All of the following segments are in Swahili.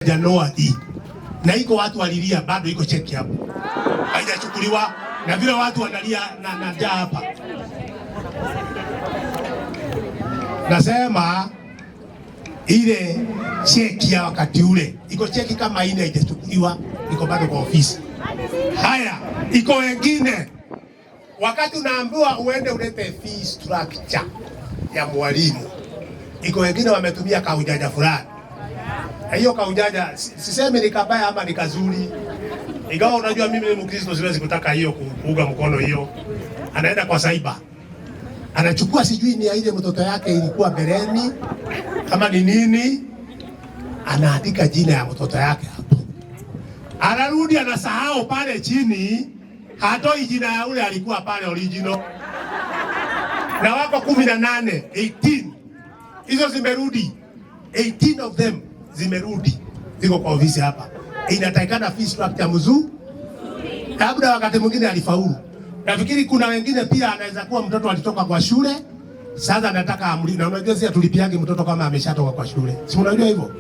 Januari na iko watu walilia, bado iko cheki hapo haijachukuliwa, na vile watu wanalia na njaa hapa. Nasema ile cheki ya wakati ule iko cheki kama ile haijachukuliwa, iko bado kwa ofisi. Haya, iko wengine, wakati unaambiwa uende ulete fee structure ya mwalimu, iko wengine wametumia kaujanja fulani na hiyo kaujaja sisemi ni kabaya ama ni kazuri, ingawa unajua mimi ni Mkristo, siwezi kutaka hiyo kuuga mkono hiyo. Anaenda kwa saiba, anachukua sijui ni ile mtoto yake ilikuwa mbeleni kama ni nini, anaandika jina ya mtoto yake hapo, anarudi anasahau pale chini, hatoi jina ya ule alikuwa pale original, na wako 18 18 hizo zimerudi, 18 of them zimerudi ziko kwa ofisi hapa. Inatakikana fee structure mzuri, labda wakati mwingine alifaulu. Nafikiri kuna wengine pia anaweza kuwa mtoto alitoka kwa shule sasa anataka amri, na unajua sisi hatulipiangi mtoto kama ameshatoka kwa shule, si unajua hivyo?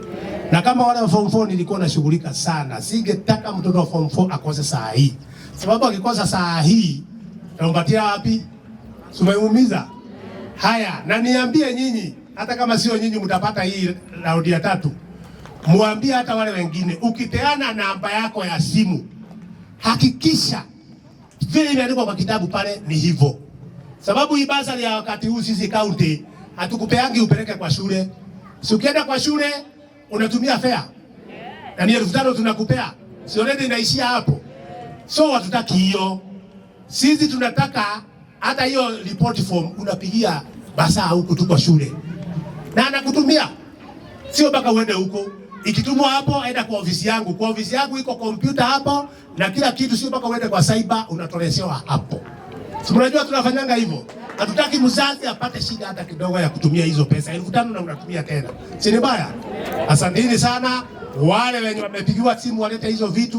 Na kama wale wa form 4 nilikuwa nashughulika sana, singetaka mtoto wa form 4 akose saa hii, sababu akikosa saa hii nampatia wapi? Sumeumiza. Haya, na niambie nyinyi, hata kama sio nyinyi mtapata hii raundi ya tatu, mwambie hata wale wengine, ukipeana namba yako ya simu hakikisha vile imeandikwa kwa kitabu pale ni hivyo, sababu hii basari ya wakati huu sisi county hatukupeangi upeleke kwa shule. Si ukienda kwa shule unatumia fare na ni 5,000 tunakupea, si already inaishia hapo. So hatutaki hiyo, sisi tunataka hata hiyo report form unapigia basaa huku tu kwa shule na anakutumia, sio mpaka uende huko. Ikitumwa hapo, enda kwa ofisi yangu. Kwa ofisi yangu iko kompyuta hapo na kila kitu, sio mpaka uende kwa cyber, unatolesewa hapo. Si mnajua tunafanyanga hivyo. Hatutaki mzazi apate shida hata kidogo ya kutumia hizo pesa 5,000 na unatumia tena, si ni baya? Asanteni sana wale wenye wamepigiwa simu walete hizo vitu.